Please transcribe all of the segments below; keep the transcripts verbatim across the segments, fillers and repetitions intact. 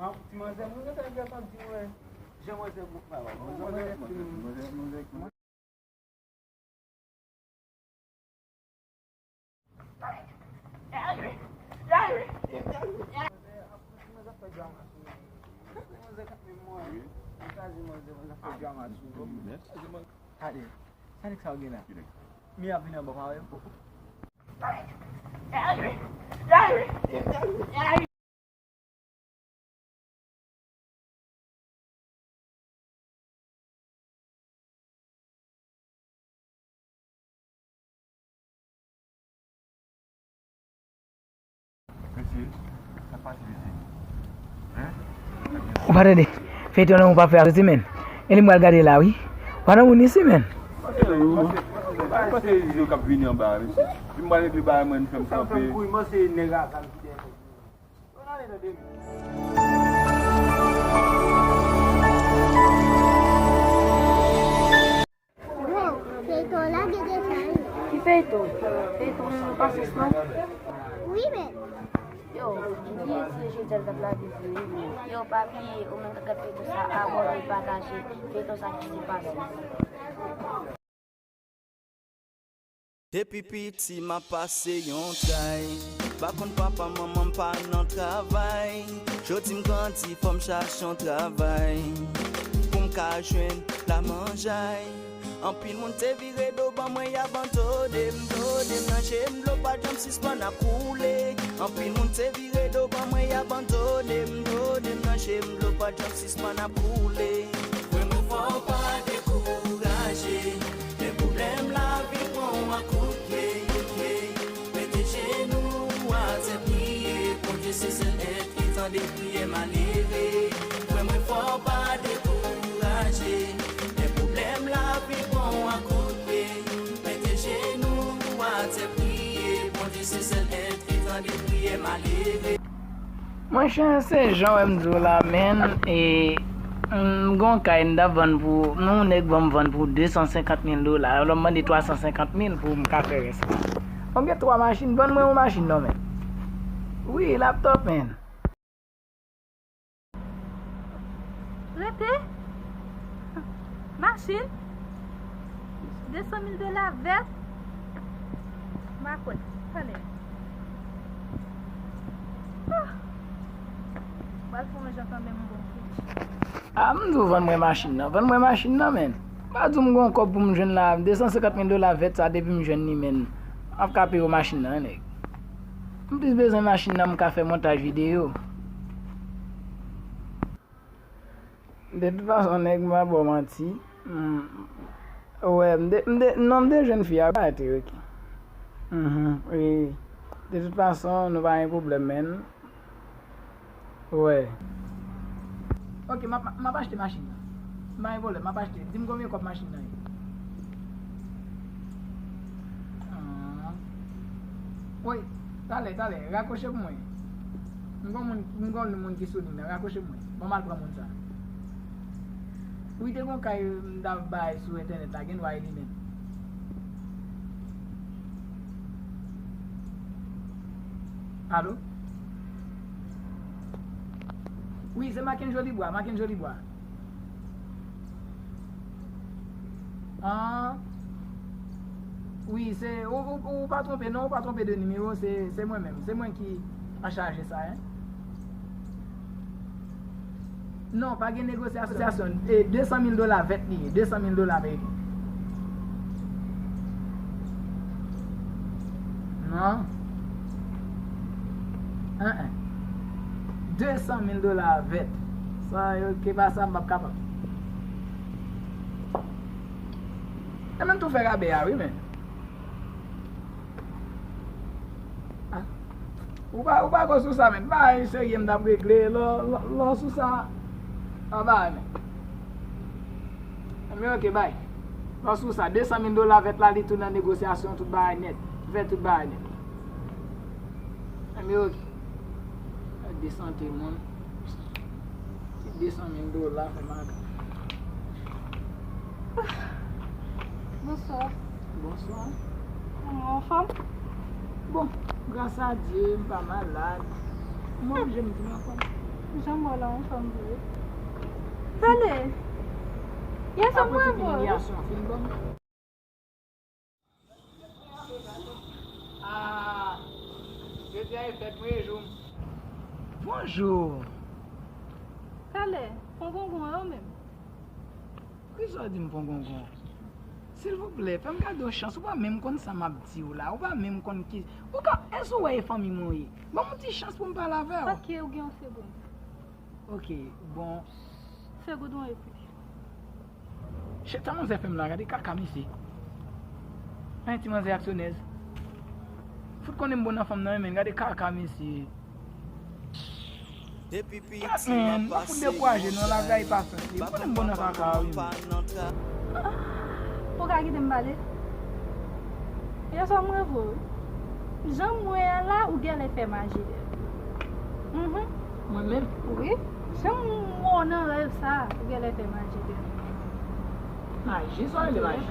Ti manzè, mwen gentan gentan di mwen, jan manzè gwo, manzè, manzè, manzè, manzè. Gade, sa nèg sa yo gen la? Mi ap vin anba pa wè. Mesye, sa k pase, mesye? Hein? Ou pa tande? Feyton an ou pa fè a soti, menn. E li m pral gade la, wi. Ou pa nan moun isi, menn. Pase, pase, pase, pase yo k ap vini anba a, mesye. Epi m pral regle bagay mwen, fè m kanpe. Kouri, mwen se nèg a zam ki dèyè. Bon, feyton la gen detay. Ki feyton? Feyton Pasyans lan? Wi, men. Yo, bliye se jodi a l t ap lave vre. Yo, pa bliye, ou menm k ap gad feyton sa, abòne, pataje. Feyton sa ki se Pasyans. Depi piti m ap pase yon tray. Pa konn papa manman m pa nan travay. Jodi m grandi fò m chache yon travay. Pou m ka jwenn lamanjay. Anpil moun te vire do ban mwen y abandone m, done m nan je m dlo pa janm sispann ap koule. Anpil moun te vire do ban mwen y abandone m, done m nan je m dlo pa janm sispann ap koule. Frè mwen fò w pa dekouraje. Lè pwoblèm lavi pran w ak kout pye, kout pye, mete jenou w atè priye. Bondye se sèl èt ki tande priyè malere. Frè mwen fò w pa dekouraje. Lè pwoblèm lavi pran w ak kout pye, mete jenou w atè priye. Bondye se sèl èt ki tande priyè malere. Monchè, se jan w wè m di w la, menn, e, m gon kay m t ap vann pou, yon nèg ban m vann pou de san senkant mil dola, alò m mande twa san senkant mil pou m ka fè rès la. Bon, m gen twa machin, vann mwen yon machin non, menn. Wi, laptop, menn. Rete. Machin. De san mil dola vèt. M pa kwè. Tande. Ah. M pral fè yon jan kanmenm, m bon fouti. Ah, m di w vann mwen machin nan. Vann mwen machin nan, menn. M pa di w m gon kòb pou m jwenn la. De san senkant mil dola vèt sa, depi m jwenn li, menn, m ap ka peye w machin nan, nèg. M plis bezwen machin nan, m ka fè montaj videyo. De tout fason, nèg, m pa ba w manti. M, wè, m de, m de, non, m de jwenn fi a, pa rete, ok. Mhm, wi. De tout fason, nou pa gen pwoblèm, menn. Wè. Ok, m ap, m ap achte machin nan. M pa gen pwoblèm, m ap achte. Di m konbyen kòb machin nan ye. Ah. Wi, talè, talè, rakwoche pou mwen. M gon moun, m gon moun ki sou liy nan, rakwoche pou mwen. Ban m al pran moun sa. Wi, te gon kay m t ap bay sou entènèt la, gen dwa e li menm. Alo? Wi, se Mackenjoli Bwa, Mackenjoli Bwa. Ah, wi, se, ou, ou, ou pa twonpe, non, ou pa twonpe de nimewo, se, se mwen menm, se mwen ki an chaje sa, en. Non, pa gen negosyasyon. E, de san mil dola vèt li ye, de san mil dola vèt. Non. An, an. De san mil dola vèt. San yo ke pa sa, m p ap kapab. E menm tou fè rabè a, wi, men. Ah. Ou pa, ou pa ko sou sa, men. Bagay serye m t ap regle. Lò, lò, lò sou sa, pa bagay, men. Enben, ok, bay. Lò sou sa, de san mil dola vèt la, li tou nan negosyasyon, tout bagay nèt. Fè tout bagay nèt. Enben, ok. Gade sante moun. Ti de san mil dola, fè maga. Bonswa. Bonswa. Ou anfòm? Bon, gras a Dye, m pa malad. Mwen menm, je m di m anfòm. Jan m wè la, yon fanm vre. Tande! Yon fanm vre, vre. Ah, jodi a e fèt mwen, e jou m. Bonjou. Talè, pongongon an ou menm? Kisa w di m pongongon? Silvouplè, fè m gade yon chans. Ou pa menm konn sa m ap di w la. Ou pa menm konn ki. Ou ka, èske w wè e fanmi mwen ye? Ban m yon ti chans pou m pale avè w. Ok, ou gen yon segonn. Ok, bon. Segonn ou epi. Chèf sa manzè fè m la, gade kaka misye. An ti manzè aksyonèz. Fout konnen m bon nan fanm nan, men gade kaka misye. Depi piti m ap pase yon sèl, m pa konn m bon nan kaka wi. Ou ka kite m pale? Yon sèl mwen vre wi. Jan m wè a la, ou genlè fè maji dèyè. Mhm. Mwen menm? Wi. Jan m wè w nan rèv sa, ou genlè fè maji dèyè. Maji, sa w rele maji?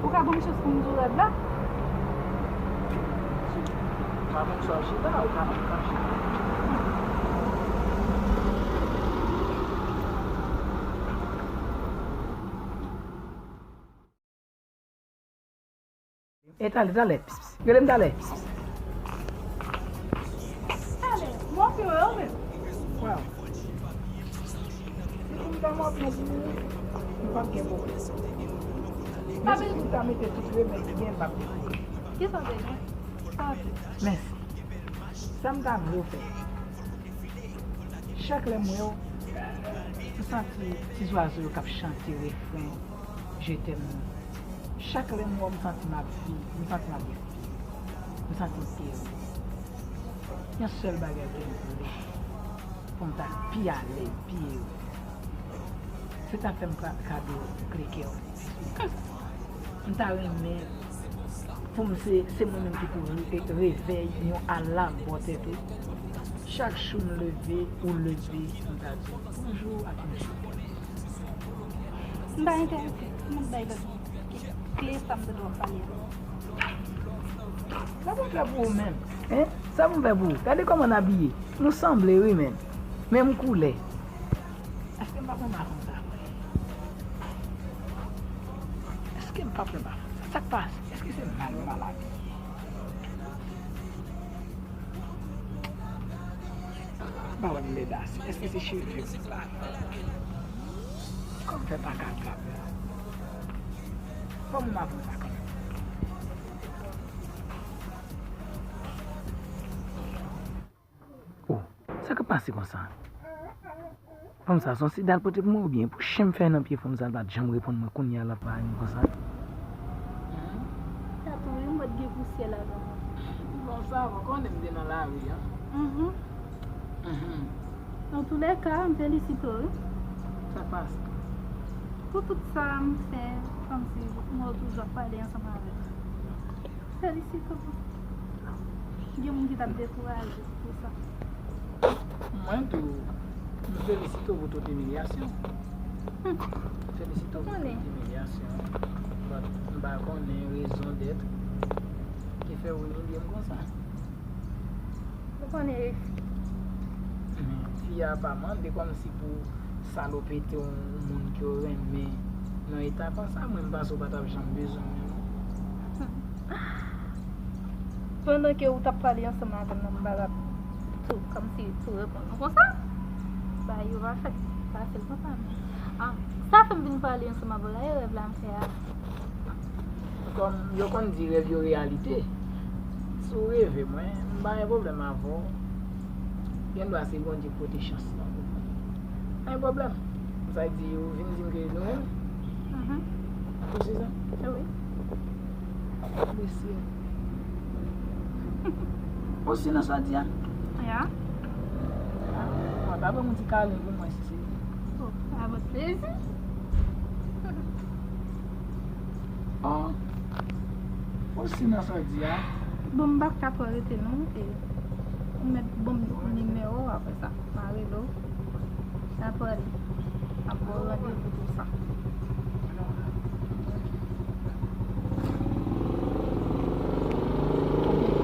Ou ka ban m chans pou m di w rèv la? Ou ka ban m chans chita, ou ka ban m chans chita. E talè, talè. Pss, pss. Rele m talè. Pss, pss. Talè, mòfyo yo menm. Waw. Si m ta mòfyo pou ou, m p ap gen pwoblèm. Men si m ta mete tout remèd ki gen, m p ap gen pwoblèm. Kisa w te gen? Sa w te. Mèsi. Sa m ta vle w fè. Chak lè m wè w, m santi ti zwazo yo k ap chante refren Je t'aime nan. Chak lè m wè w, m santi m ap viv, m santi m ap respire. M santi m ere. Yon sèl bagay ke m vle, pou m ta pi alèz, pi ere. Se ta fè m ka-, kado kle kè w. M ta renmen pou m se, se mwen menm ki pou re-, revèy yon alam bò tèt ou. Chak jou m leve, ou leve, m ta di w bonjou ak yon souri. M pa enterese. M ap bay lòt kle sa m te dwe pale a. Sa pou m fè pou ou menm? Hein? Sa pou m fè pou ou? Gade kòman n abiye. Nou sanble wi menm. Menm koulè. Èske m pa pran maron sa vre? Èske m pa pran maron sa? Sa k pase? Èske se mal m mal abiye? Ba w lèdas. Èske se cheve m? Kòm fè pa kapab. Ban m maron sa kanmenm. Oh, sa k ap pase konsa? Fanm sa se yon sida l pote pou mwen oubyen pou chen m fè nan pye fanm sa l pa t janm reponn mwen kounye a l ap pale m konsa? Sa tou wi, m wè t gen pousyè ladan l. Bon, sa w konnen m te nan lari a. Mhm. Mhm. Antoulèka, m felisite w wi. Sa k pase? Pou tout sa m fè, kòmsi m wè w toujou ap pale ansanm avè m. Felisite w. Gen moun ki t ap dekouraje pou sa. Mwen tou, m felisite w pou tout imilyasyon. M felisite w pou tout imilyasyon. But m pa konnen rezon dèt ki fè w imilye m konsa. Ou konnen e fi. Men fi a pa mande kòmsi pou salopete yon moun ke w renmen nan eta konsa, mwen m panse w pa t ap janm bezwen m menm. Pandan ke ou t ap pale ansanm avè m nan, m pa t ap tou, kòmsi tou reponn ou konsa. Bagay yo pa fèt fasil konsa, men, ah, sa fè m vin pale ansanm avè w la, e rèv la m fè a. Kòm yo konn di rèv yo reyalite, si w reve mwen, m pa gen pwoblèm avè w. Gen dwa se Bondye ki pote chans lan pou mwen. Pa gen pwoblèm. Sa vle di, ou vin di m ke nou renmen? Mhm. Ou si sa? Wi. Mesye. Ou si nan sa w di a? Ya. Bon, ta ban m yon ti kalen pou mwen si se. Oh, avèk plezi. Oh. Ou si nan sa w di a? Bon, m pa ka twò rete non. E, ou mèt ban m nimewo w, apre sa m a rele w. N a pale. M ap ba w randevou tou sa.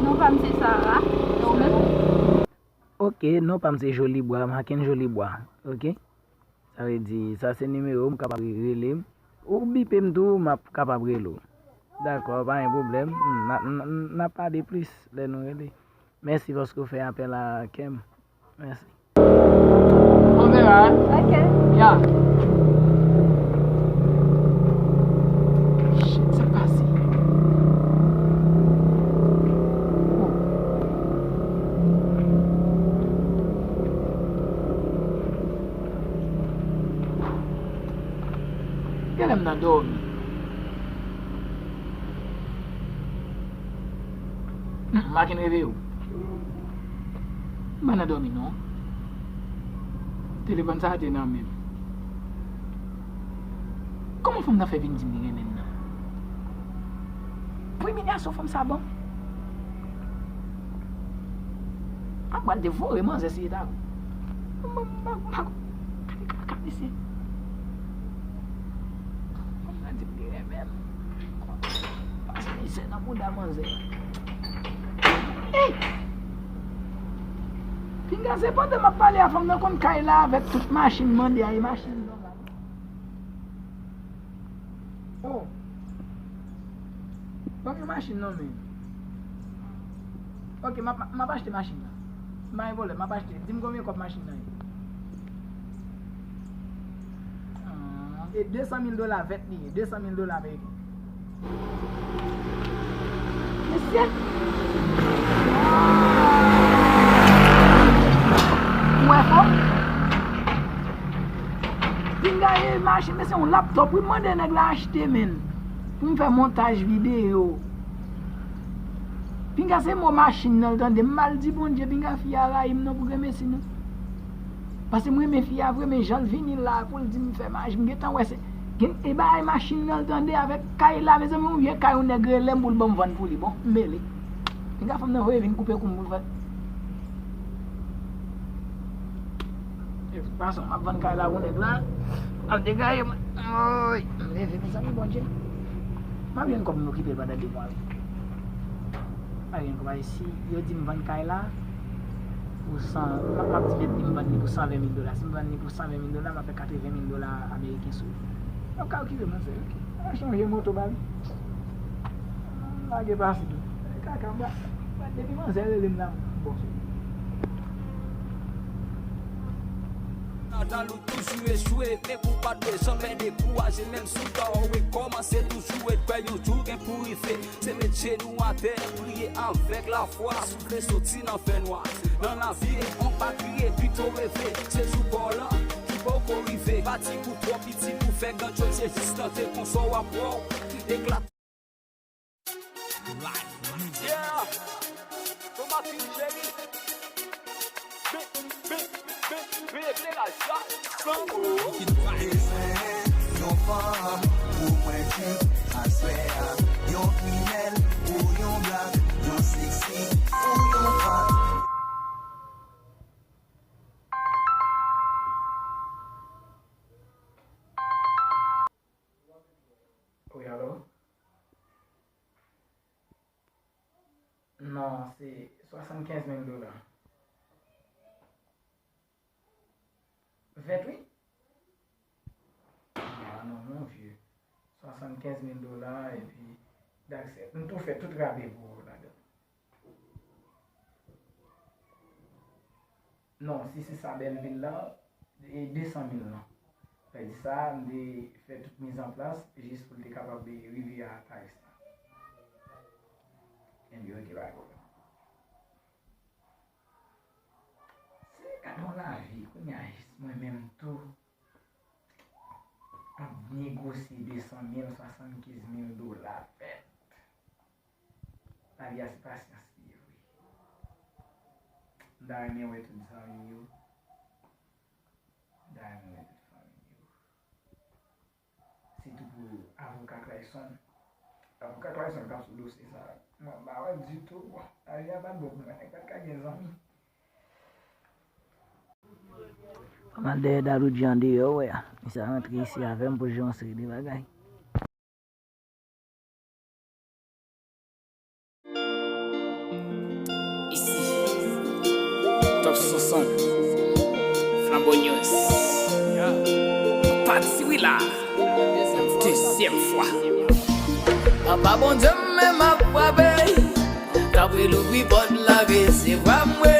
Non pa m se Sara. E ou menm? E non pa m se Jolibwa, Maken Jolibwa. Oke? Sa vle di, sa se nimewo m, ou kapab rele m. Ou bipe m tou, m ap kapab rele w. Dakò, pa gen pwoblèm. N a, n a, n a pale plis lè nou rele. Mèsi paske w fè apèl a kè m. Mèsi. On verra, hein? Ok. Ya. Shit, sa k pase? Oh. Genlè m nan dòmi. Hmm, Maken reveye w. M pa nan dòmi non. Telefòn sa a te nan men m. Kòman fanm nan fè vin di m li renmen m nan? Pou imilyasyon fanm sa ban m. Ap pral devore manzè si eta. M, m, m, m, gade kaka misye. Fanm nan di m li renmen m. Pase mizè nan bouda manzè. Ey! Pinga se pandan m ap pale a fanm nan konn kay la avèk tout machin mande a e machin nòmal. Oh. Ban m yon machin non men. Ok, m ap, m ap achte machin nan. M pa gen pwoblèm, m ap achte. Di m konbyen kòb machin nan ye. Ah, e de san mil dola vèt li ye, de san mil dola ameriken. Mesye. Ou wè fò? Pinga e machin, men se yon laptòp wi m mande nèg la achte menm. Pou m fè montaj videyo. Pinga se mo machin nan l tande. M mal di Bondye, pinga fi a rayi m nan pou grenmesi nou. Paske m renmen fi a vre, men jan l vini la pou l di m fè machin, m gentan wè se gen e bagay machin nan l tande avèk kay la, mezanmi, yon vye kay yon nèg rele m pou l ban m vann pou li. Bon, m mele. Pinga fanm nan voye vin koupe kou m pou l fè. E tout fason, m ap vann kay la pou nèg la. Ap degaje mwen. Oy, m leve, mezanmi, Bondye. M ap jwenn kòb m okipe l pandan de mwa wi. M ap jwenn kòb, si yo di m vann kay la pou san, m ap, m ap di nèg li m vann li pou san ven mil dola. Si m vann li pou san ven mil dola, m ap fè katreven mil dola ameriken sou li. M ap ka okipe manzè, oke. M ap chanje moto ba li. M lage pase tou. Kaka, m ba, depi manzè rele m la, m bon. Natal ou toujou echwe, men pou pa t bezwen dekouraje, menm si w ta rekòmanse toujou, e kwè yon jou gen pou rive. Se met jenou atè, priye avèk lafwa, soufle soti nan fènwa. Nan lavi, on pa kriye, pito reve, se jou pa w lan ki poko rive. Pati pou twò piti pou fè grandyòz, se jis tante konsa w ap wè w eklate. Yeah! Tomatin cheri. Bip, bip, bip, bip, ekleraj la. Flanbo. Bezwen yon fanm pou mwen trip aswè a. Yon krimèl ou yon blak, yon seksi ou yon fat. Wi, alo? Non, se swasannkenz mil dola. Vèt, wi. Ah, non, mon vieux. Swasannkenz mil dola, epi, daksè. M tou fè tout rabe pou ou ladan. Non, si se sa bèl vil la, e de san mil lan. Sa vle di sa, m te fè tout mizanplas jis pou l te kapab rive a Paris la. Ebyen, oke, pa gen pwoblèm. Se gade yon lavi, kounye a jis mwen menm tou ap negosye de san mil, swasannkenz mil dola vèt. Lavi a se pasyans li ye vre. M ta renmen wè tout zanmi yo. M ta renmen wè tout fanmi yo. Sitou pou avoka Clayson. Avoka Clayson k ap sou dosye sa a. Mwen m pa wè l ditou. Bon, lavi a pa t bon pou mwen. Nèg pa t ka gen zanmi. Pa mal dèyè Daroudji andeyò, wè a. Misye a rantre isi avè m pou l jwe yon seri de bagay. Isi. Top Sonson, Flambeau News. Pati wi la. Dezyèm fwa. Papa Bondye m men m ap frape. Tanpri louvri pòt la, resevwa m.